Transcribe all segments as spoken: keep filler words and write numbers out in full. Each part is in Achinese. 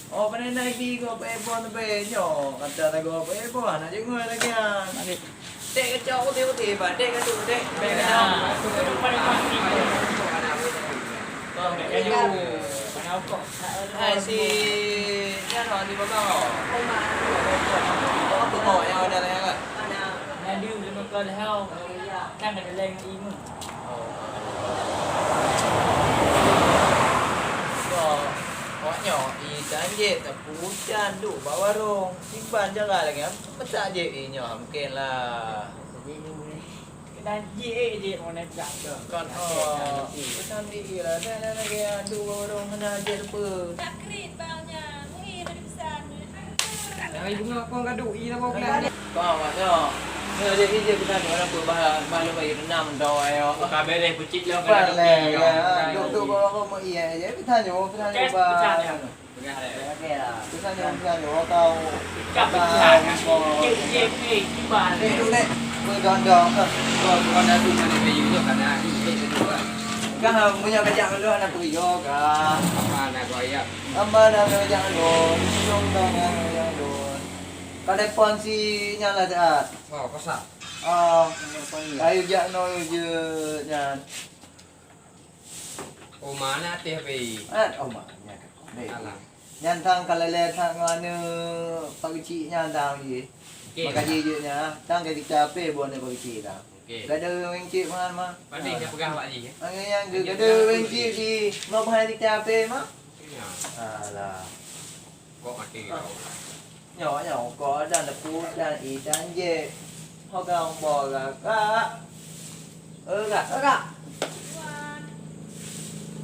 Oh, pandai naik di ko, pebon be nyo. Kata lagu pebon, nak jenguk lagi ah. Dek kacok putih-putih, ba, dek kacok, dek. Bèk kacok. Hai, si, nyan ho, si Baba ho. Apa ho nyang ada lain kan? Nadi, lima belas ho. Kan ada lain lima. Oh. Yo, awak nyoe, i dan jek, tapi hujan duek bak warong. Simpan jaga lagèe, masa jek i nyoe, mungkin lah. Kena jek, eh, jek, mau naik berat tu. Kan, oh, pesan di i lah, dah, dah, lagèe, duek bak warong, mana jek lupa. Takrit bang nyan, mungkin ada pesan. Dari bunga kong gaduh, i lah bawa pulang. Kau awak nyoe. Nyoe jadi dia kita nyoe nak bah bah lu bagi renam tau ayo. Ka bereh peucit lah. Bang le ya. Duk duk bawa kau mau iya je. Kita nyoe kita nyoe bah. Okey lah. Kita nyoe kita nyoe kau. Ikan pecah kan. Cek cek ni kiban. Ni tu dek. Bergondong. Kau kau dah tu mana kayu tu kan. Kau punya kejak lu anak tu yo kah. Apa nak kau ya? Apa nak kejak lu? Dong dong kejak lu. Ka telepon si nyan lah, Jat. Oh, kosa. Ah, kayu jak nol je nyan. Oh, mana teh, Pi? Ah, oh, maknya. Alah. Nyan tang ka lalai tang ngon anu Pak Kecik nyan tang ji. Okey. Maka ji je nya, tang ka kita ape buat ni Pak Kecik tang. Okey. Gak ada orang cik mana mah. Pandai dia pegang Pak Ji, ya? Angin yang gak ada orang cik ji. Mau bahaya kita ape mah? Ya. Alah. Kok makin kau? Nyoe, nyoe, kok dan lepu dan idan je. Hogang bola, Kak. Eh, Kak, eh, Kak.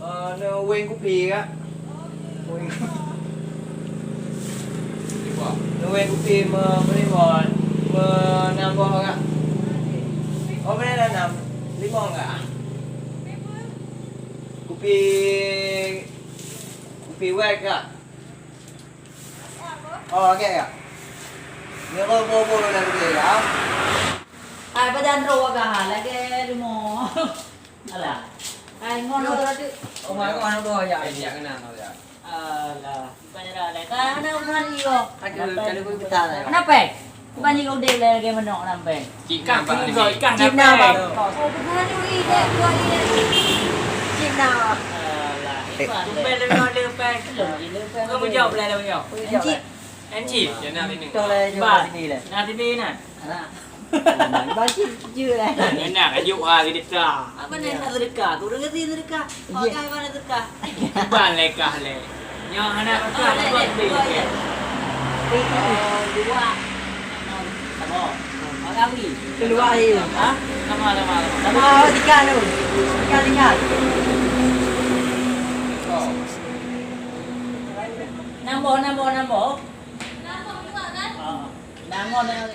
Eh, ni weng kupi, Kak. Weng. Ni weng kupi me-, melimon. Menambah, Kak. Oh, mana dah enam? Lima, Kak. Kupi, kupi wek, Kak. Oh, okey, ya. Ni roh boh-boh dah gede, ya. Ai, badan roh agak lagi limo. Alah. Ai, ngono tu. Oh, mana, mana tu, ya? Eh, siap kenal, ya. Alah, bukannya dah ada. Kan ada urusan iyo. Aduh, kalau boleh betul, ya. Kenapa? Bukan jih udeb lé lagèe manok nyan pèng. Cik kah pun gok ikan. Cik na, Bang. Oh, bukan tu, ih, dek, dua ih, dek. Cik na. Alah, eh, ikan. Tumben lé, lé pèng. Lé pèng. Kau menjawab lah, dah menjawab. Encik. Encik. Betul lah, jawab sini lah. Nah, sini nah. Anak. Bang cik je lah. Enak, ajuk ah, sedekah. Apa ni nak sedekah? Tu urang kata sedekah. Pakai mana sedekah? Ban lekah le. Nyoh hana lekah buat beli. Dua. Sama. Keluar air. Ha? Sama, sama, sama. Sama, oh, tiga tu. Tiga, tiga. Nambah, nambah, nambah. Nambah dua kan? Ha. Nambah, nambah.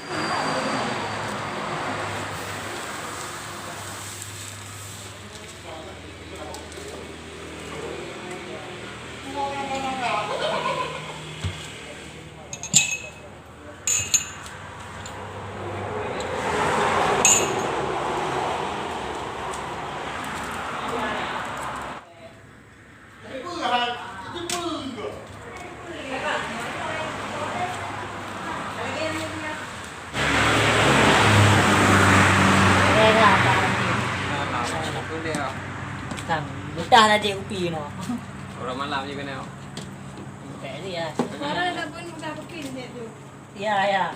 Sang, butah na cek kupi no. Orang malam je kena. Bukan dia. Orang dah pun bukan kupi dia tu. Ya, ya.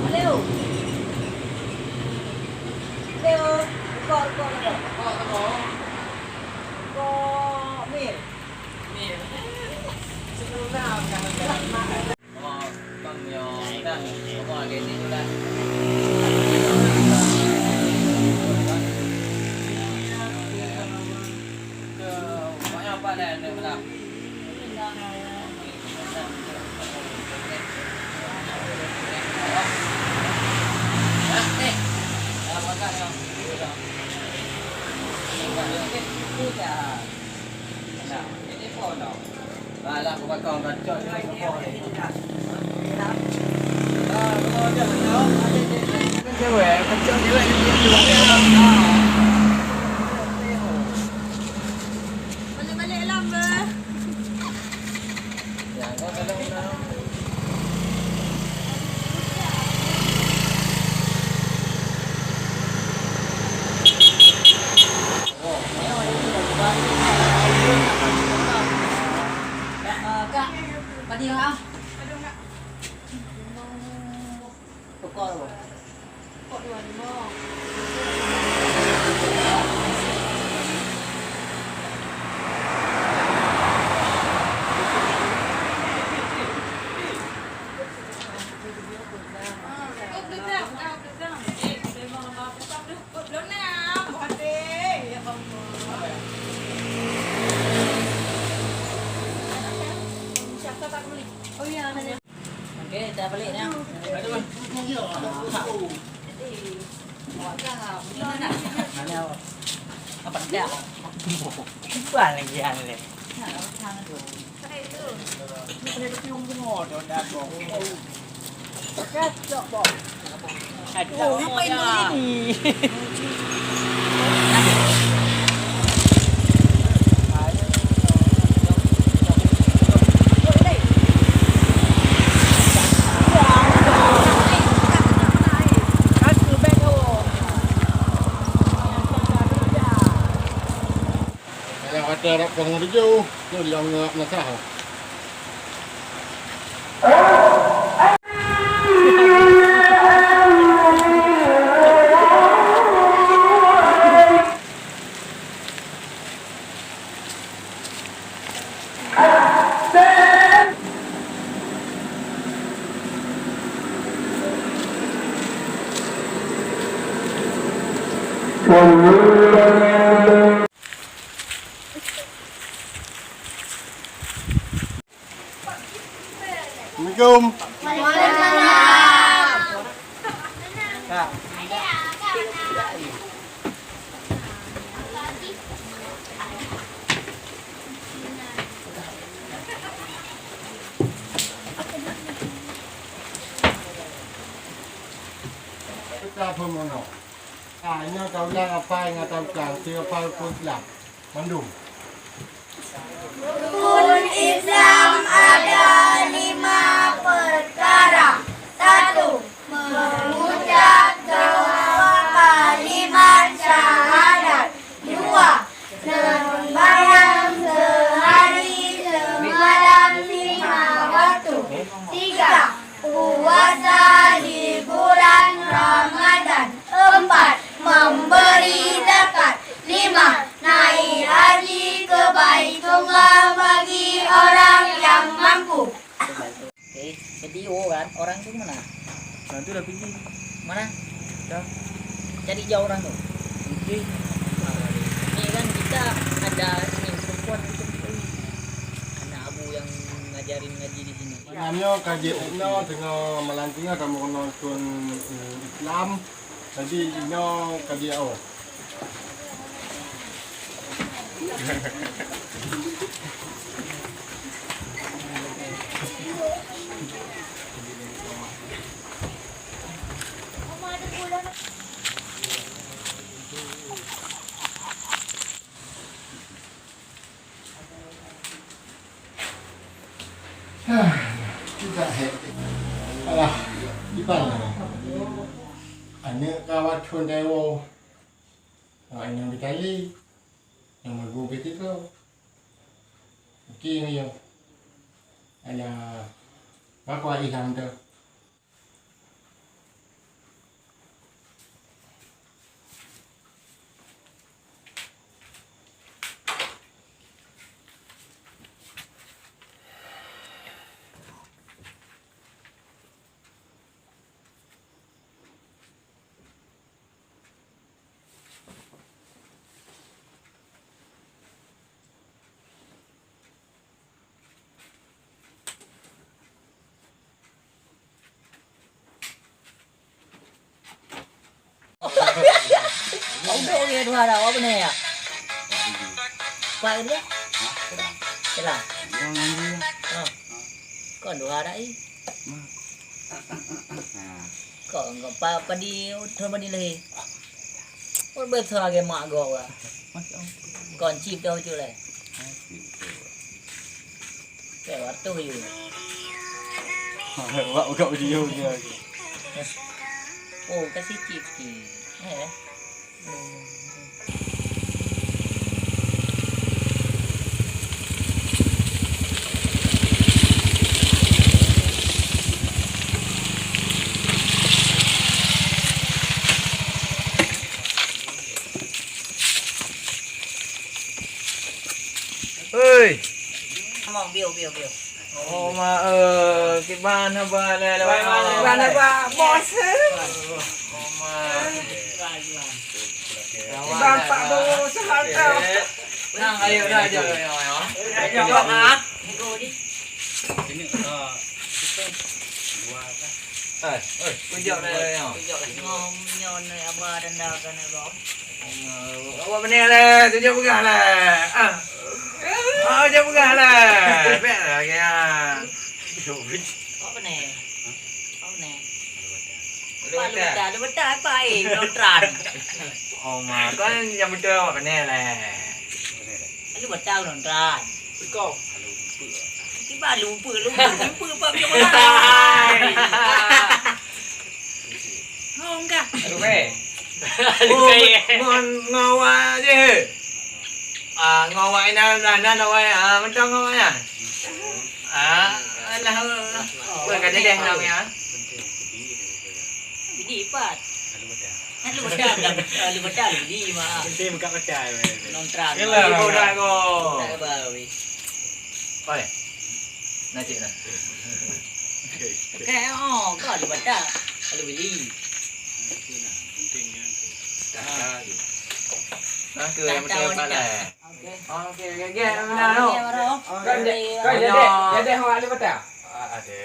Leo. Leo. Kok, kok, kok. Kok, kok. Kok. Balik-balik lah, Beh. Kak, tadi ah. Pokok tu. Oh ya, okey, dah balik dah. Aduh. Jadi, awak dah, mana nak? Mana awak? Apa dah? Kiban lagi hal ni. Nak, awak tangan tu. Ini kena kecium semua tu, dah tu. Pakai tak, Bob? Oh, ngapain kau ini? Ayah kata rak pohon tujuh, tu dia ngak nasah. Assalamualaikum. Waalaikumsalam. Kita pun mono. Ah, ini tahu lah apa yang tahu kan, siapa pun lah. Mandum. Rukun Islam ada lima perkara. Satu, mengucap dua kalimat syahadat. Dua, sembahyang sehari semalam lima waktu. Tiga, puasa di bulan Ramadan. Empat, memberi zakat. Lima, naik haji ke Baitullah bagi orang yang mampu. Oke, jadi, oh, kan, orang itu mana? Orang itu dah pergi. Mana? Dah. Cari jauh orang tu. Oke. Ah, ini kan kita ada ini perempuan itu. Anak Abu yang ngajarin ngaji di sini. Malam nyoe ka jeuet inoe teungoh malam teungoh kamoe nonton, eh, Islam. Jadi inoe ka jeuet, oh. Alah, kiban lah. Aneuk ka watèe thôn dua. Awak inong geutali, nyang meugu geutiko. Oke, nyoe. Alah, pakon Ilham tu. Dua dah, awak beuna ya? Pak kerja? Hah? Sedang. Sedang. Sedang nunggu ya. Ha. Kon dua dah, ih. Ma. Ha. Kon, kon pa-, padi, thon padi lagi. Kon beutôi lagi mak gua. Masya Allah. Kon chip dah ucuk leh. Ha, chip tu. Kayak waktu you. Awak buka video dia. Oh, kasih chip sikit. Eh. Hei. Ngomong, biu, biu, biu. Oh, ma, eh, kiban haba lé, lewat malam. Kiban haba, bos. Oh, ma. Kiban pak tu, sehat tau. Nang, ayo, dah, ayo, ayo, ayo. Ayo, ha? Ini, eh, kita dua, kan? Eh, eh, kujak dah, ya. Kujak dah. Ngom nyoe ni, Abah dan dah kena gom. Awak beuna lé, tu jak peugah lé. Ah. Ah, jak peugah lé. Bèk lagèe nyan. Awak beuna? Awak beuna? Lalu Pak, lalu betul. Betul, lalu betul apa, eh, Notran? Oh, ma, kan nyang beutôi awak beuna lé. Lalu betul, Notran. Kau. Tiba lupa, lupa, lupa, lupa, lupa, lupa. Hong kah? Aduh, eh. Aduh, eh. Ngon, ngon awak je. Ah, ngon awak inan, nan, nan awak, ah, mantong ngon awak inan. Ah, alah. Bukan kata deh, nang ya. Jadi, Pat. Lalu betul, lalu betul, lalu beli, mak. Penting buka mata, weh. Notran. Yelah. Ibu dah ko. Tak apa, weh. Oi. Nah, cik, nah. Kayak, oh, kau lalu betul, lalu beli. Penting kan. Tak tahu. Nah, ke yang betul pala. Okey. Okey, okey, okey. Okey, baru. Kan, kan, jadi, jadi orang lalu betul. Ah, ada.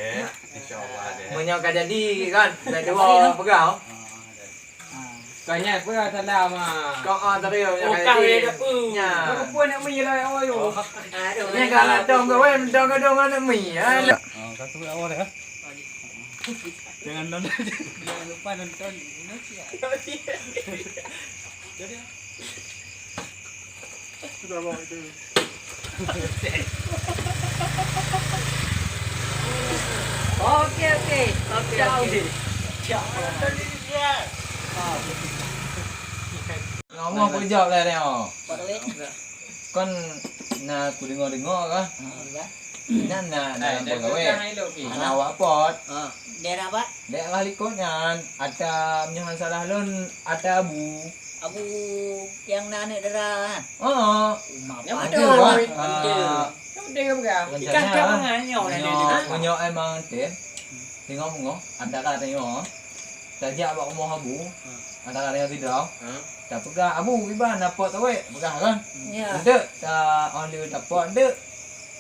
Insya Allah ada. Meunyoe ka jadi kan, bèk dua peugah. Kau nyan peue salah ma? Kau, ah, tadi, oh, kah jadi. Nya. Rupa nak mi lah, oh, yo. Aduh. Ni kalau dong kau, eh, dong kau, dong anak mi, ya. Oh, kau tu awal ya. Jangan nonton. Jangan lupa nonton. Jadi. Oke, oke. Oke, oke. Ngomong peujawab lah dia. Kon na kudeungo-deungo kah? Nan na, na, eh, na, awak pot. Daerah apa? Daerah likot nyan, ata meunyoe han salah lôn, ata Abu. Abu nyang na aneuk dara. Oh. Nyang beutôi. Ah. Nyang beutôi ke bukan? Ikan kap mangan nyoe. Meunyoe emang tem, tengok-tengok, antara tengok, tajak bak rumoh Abu, antara dengan sidroe, tapeugah, "Abu, iban na pot tawet," peugah kan? Ya. Enteuk, ta, oh, lheueh tapot, enteuk,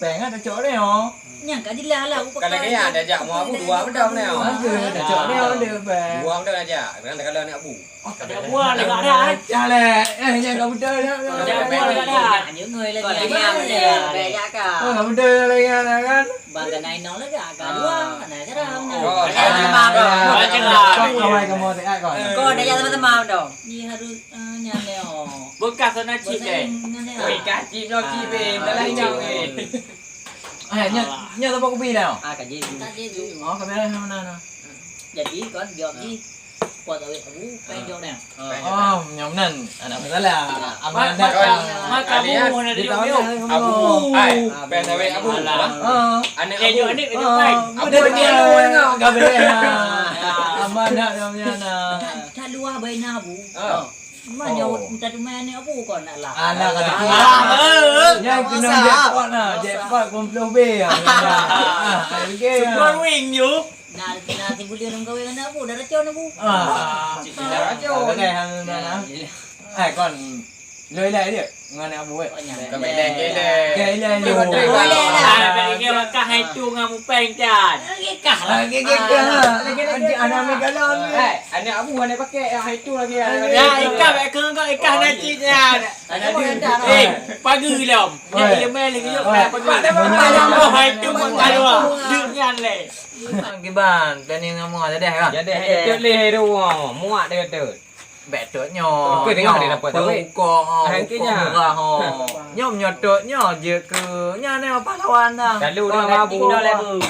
Péng kan tacok nyoe. Nyang ka jeulaih lah, bukan kaya dah jak mua Abu dua beudong nyoe. Angka tacok nyoe ada péng. Dua beudong dah jak, kan dah kalau aneuk Abu. Oh, tak ada buah dah, tak ada. Cah leh. Eh, nyang ka beudong dah. Tak ada buah dah, tak ada. Hanya ngoi lagi. Kau lagi yang ada, banyak kah? Oh, ka beudong lagi kan. Bang ka naik nol lagi, ka dua, naik seram. Oh, ada lima, bro. Ada lima. Kau awai kamu tak kau. Kau dah jak sama-sama dong. Ni harus, eh, nyan leh, oh. Bekas sana cik, eh. Weh, kaji bloe cik, weh. Dalam hijau, weh. Eh, nyoe, nyoe tempat kopi dah. Ah, kaji. Kaji tu. Oh, kamera mana, mana? Jadi, kon jawab ji. Kuat awet Abu, pengen jawab dah. Oh, nyoe nan. Ada masalah. Aman dah. Maka Abu mana dia jawab? Abu. Ai, pengen awet Abu. Ah. Anak Abu. Abu dia. Abu dia. Aman dah, nyoe nan. Dah luar baina Abu. Ah. Cuma jauh minta teumai aneuk Abu kon nak lah. Alah, kata dia. Yang kena jackpot lah. Jackpot puluh B lah. Ah, okey. Super wing you. Nah, nah, si buleuen lôn kawin aneuk Abu, dah racun Abu. Ah. Dah racun. Boleh, alhamdulillah. Eh, kon. Ilai-ilai dia. Ngon abu, eh. Kami dah ilai. Ilai-ilai. Boleh lah. Ah, bagi dia makan hai tu ngon mupeng, Chan. Lagi kah, lagi kah. Lagi, lagi. Anak ambil galon. Eh, anak abu, anak pakai yang hai tu lagi. Ya, ikah baik ke kau, ikah nak cik, ya. Anak dia. Eh, pagi lom. Oi. Dia ilmu lagi, yuk, pagi. Oh, hai tu pun tak ada. Dia nyan leh. Kiban, tani ngamuk jadi, kan? Jadi, hai tu leh, hai tu. Muak dia tu. Betul nyo. Oke, tengok dia dapat tahu. Kok, oh, kok murah, oh. Nyo nyotot nyo je ke. Nyan ni pahlawan dah. Lalu dah abu.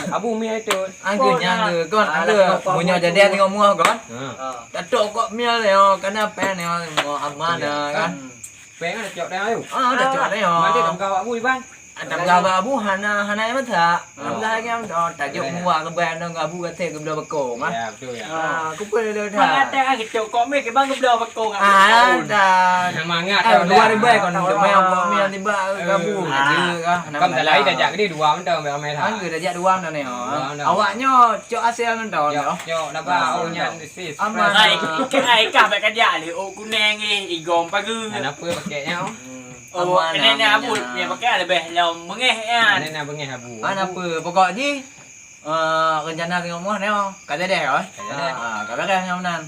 Abu mi itu. Angge nyan ke kon angge. Munyo jadi tengok muah kon. Ha. Datuk kok mil ni, oh, kana pen ni, oh, aman dah kan. Pen ada cok dah tu. Ah, ada cok dah. Mati tak buka abu Iban. Ada gawa bu hana, hana yang masak. Alhamdulillah lagi yang dah tajuk muak lebai nang gabu kata ke belah bekong, ah. Ya, betul ya. Ah, aku pun ada dah. Mangat tak gitu kok meh ke bang belah bekong. Ah, dah. Semangat. Ah, dua ribu kan tu main kok meh tiba gabu. Ada kah? Kam tak lain dah jak gede dua mentang ramai dah. Angge dah jak dua mentang ni. Awaknyo cok hasil mentang. Cok, cok dapat oh nyan sis. Aman. Ai, ai kah bak kajak le. Oh, kuneng eh, igom pagi. Kenapa pakainya? Oh, aman, kena aman, abu, aman. Dia pakai lebih lom bengeh ya. Kena nak bengeh abu. Mana apa? Pokok ji, eh, rencana tengok muah ni, oh. Ka jadi, oh. Ka jadi. Ah, ka beres nyoe meunan.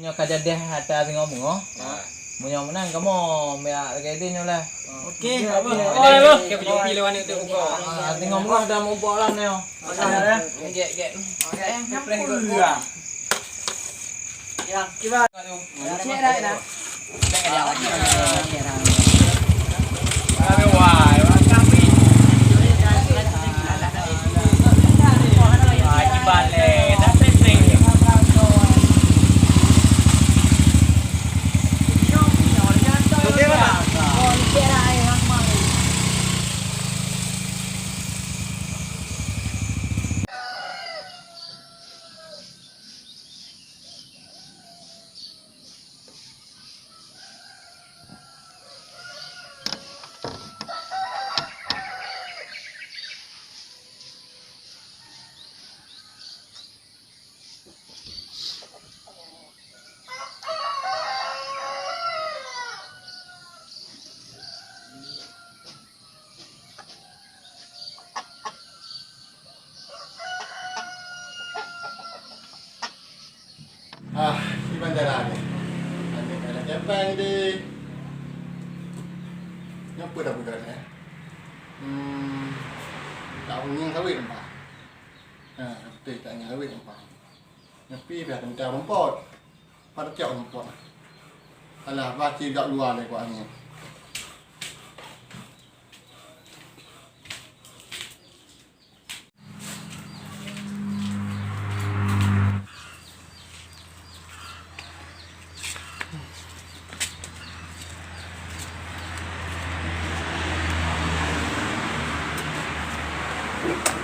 Nyoe ka jadi ata tengok muah. Ya. Meunyoe meunan kamoe biar lagi dia nyoe lah. Okey, apa? Okey, okey. Okey, okey, okey. Ah, tengok muah dah mupok lah ni, oh. Okey, okey. Okey, okey. Okey, okey. Ah, di bandara ni. Ada kepeng di. Napa dah budak ni? Hmm, tak ingin kawin apa? Ha, betul tak ingin kawin apa? Tapi dah tentang rumput. Pada cak rumput. Alah, baca kat luar deh kuat angin. Assalamualaikum.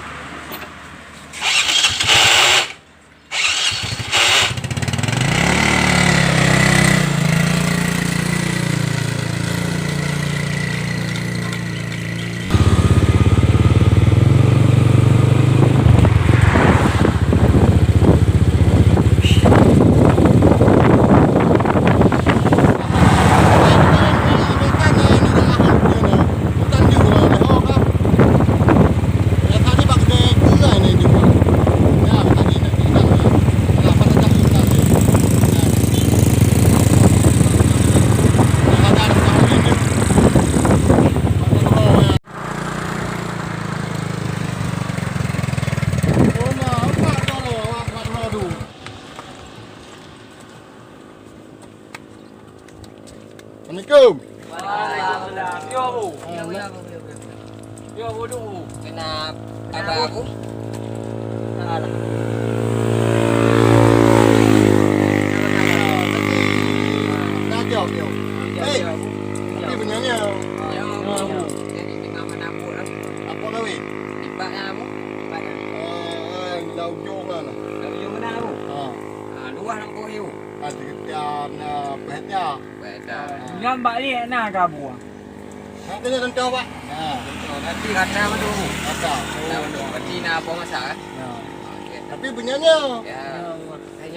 Waalaikumsalam. Yo, Bu. Ah, yo, Bu, yo, Bu, yo, Bu. Yo, Bu, duduk, Bu. Kenapa? Abang aku? Salah. Dah jawab, yo. Jawab, eh, jawab, Bu. Tapi jawab. Benarnya. Yo, Bu. Yo, Bu. Jadi, tengah menabuk lah. Apa kawin? Lipat lah, Bu. Lipat lah. Ah, ah, di ujung lah. Di ujung mana, Bu? Ah. Ah, luah nampak, yo. Ah, sekitar, ah, perhatian. Nyan bak lé na ka buah. Hah, kena contoh, Pak? Ha, contoh. Nanti rata betul. Rata. Rata betul. Berarti na apa masa, kan? Ha. Okey. Tapi punyanya. Ya.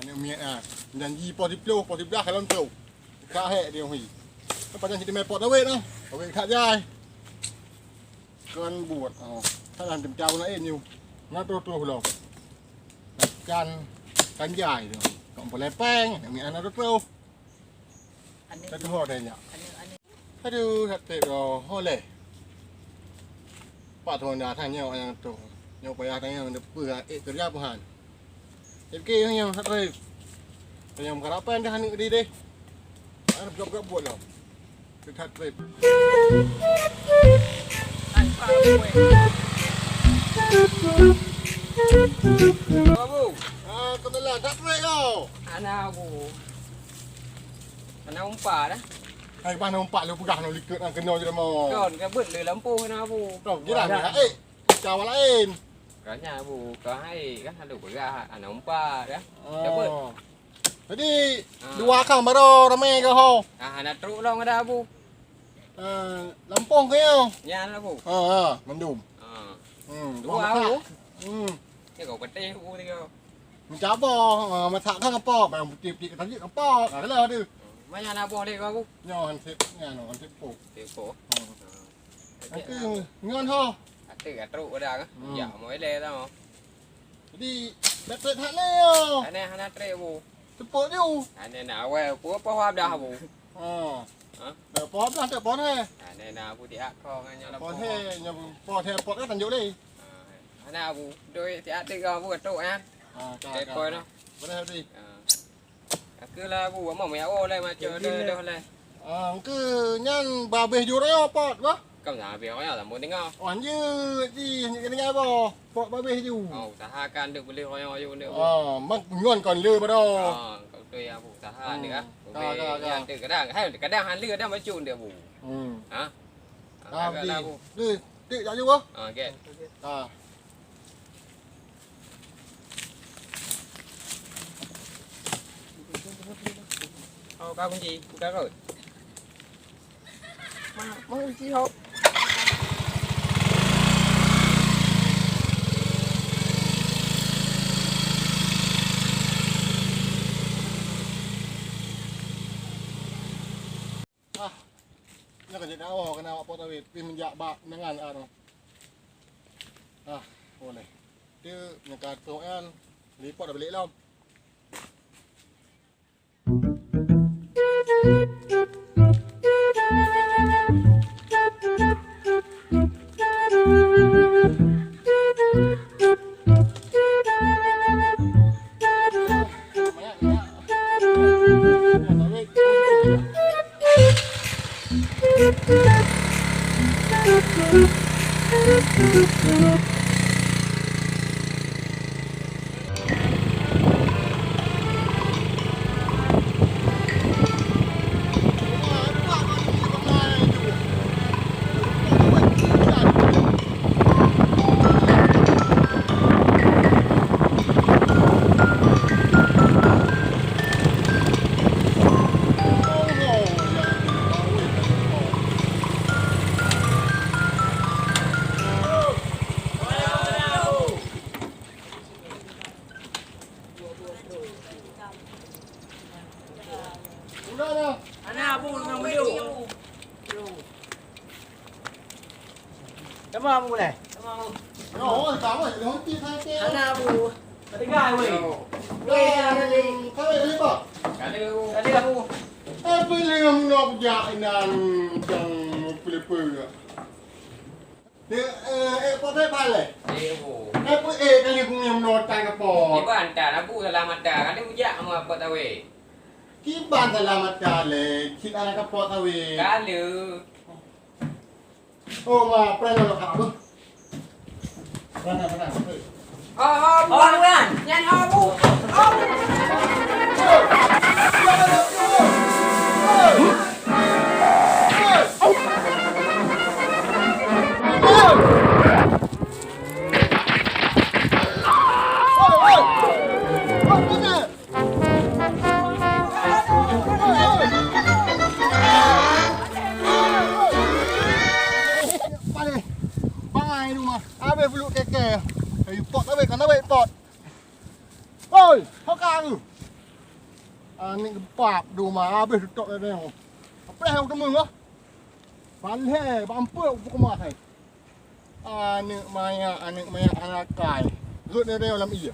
Aneuk miet ah, janji poh siplôh, poh siblaih kalon trôk. Ka hék di uhi. Padahai sitimé pot awét nah. Awét that jai. Kon buet, oh. Salah tem cau na in yu. Na troh-troh lo. Kan, kan jai tu. Kong polepeng, aneuk miet na troh-troh. Teutuho deh nyak. Aduh, sakét roh, ho lé. Pat thon dah tanyong nyang tu. Nyoe payah tanyong deupeu ék keureuja peuhan. Ék ke nyang sakét. Tanyong keurapan dah aneuk di deh. Harôh gap-gap buet lom. Sakét trép. Babu. Ah, kenalan sakét kau. Ana, Bu. Hana umpa dah. Hai, bah na umpa lé peugah nyoe likot nyang keunoe jeuet mo. Kon, ka beuet lé lampôh na, Bu. Kon, jiran dah. Eh, cawa laén. Ka nyan, Bu, ka hai kan lalu peugah hana umpa dah. Ka beuet. Oh. Jadi, ah, dua kang baroe ramé ka ho. Ah, hana trok lom dah, Bu. Ah, lampôh ka nyoe. Nyan lah, Bu. Ha, ha, mandum. Ah. Hmm, dua, Bu. Hmm. Ni kau peuteh, Bu, tiga. Meucaboh, ah, masak kan apa? Barang putih-putih ka tajak apa? Ah, lah tu. Manyang na boh lé kau, Bu? Nyoe han sép, nyan han sép po. Sép po. Hmm. Ah. Nanti ngon ho. Kata ka trok dah kan. Hmm. Ya, mau ilé tau. Jadi, dak trép that lé yo. Hana, hana trép, Bu. Tepuk ju. Hana na awai, apa, apa hab dah, Bu. Oh. Ha? Dah po dah tak po he. Hana na, Bu, tiak kong nyoe lah po he, nyoe po he, po kan tanjuk lé. Ha, hana, Bu. Doi tiak tiga, Bu, trok kan. Ha, ka, ka. Trép po noh. Boleh, Abi. Ha. Aku lah, Bu, amang ya, oh, lah macam dah, dah lah. Ah, engke nyan babeh ju royo pot, bah? Kam na babeh royo, lampu dengar. Oh, anjir, ji, anjir kena dengar, bah. Pot babeh ju. Oh, usahakan dek beli royo ju dek, Bu. Ah, mak ngon kon le, bah, dah. Ah, kau tu ya, Bu, usaha dek, ah. Ka, ka, ka. Nyan dek kadang, hai, kadang han le, kadang macam dek, Bu. Hmm. Ha? Ah, agak lah, Bu. Le, dek, jak ju, bah. Ah, okey. Ah. Oh, ka kunci, buka kot. Ma, ma kunci hok. Ah, nyoe ka jeuet dawa keunan awak po tawét, pih meujak bak undangan a nyoe. Ah, boleh. Teuk nyoe ka trok nyan, lipot dah bilék lom. Hana, Bu, ngon beliau. Sama, Bu, leh. Oh, sama, lheuh pih saké. Hana, Bu. Teuga, weh. Weh, hana lé. Kawé lé, Pak. Ada, Bu. Ada, Bu. Apa lé ngon nak jak inan jang peue-peue. Ni, eh, eh, pot hai balai. Eh, Bu. Eh, pu-, eh, kali ku nyam nota ke pot. Iban tak, Abu, salah mata. Kali ujak sama pot awé. Kiban salah mata le, cit anak ke pot awé. Kali. Oh, ma, pernah lo kak, Bu. Pernah, pernah. Oh, oh, bukan, bukan. Nyan, oh, bu-, oh. Paléh, bangai rumah. Habéh buluk keke. Kayu pot habéh, kan habéh pot. Oi, hoka aku. Aneuk geupap duma habéh tutok lé nyoe. Apreh aku teumeueng ah. Paléh, bak ampeuk aku peukeumah hai. Aneuk manyak, aneuk manyak hana akai. Rhot lé nyoe lam ié.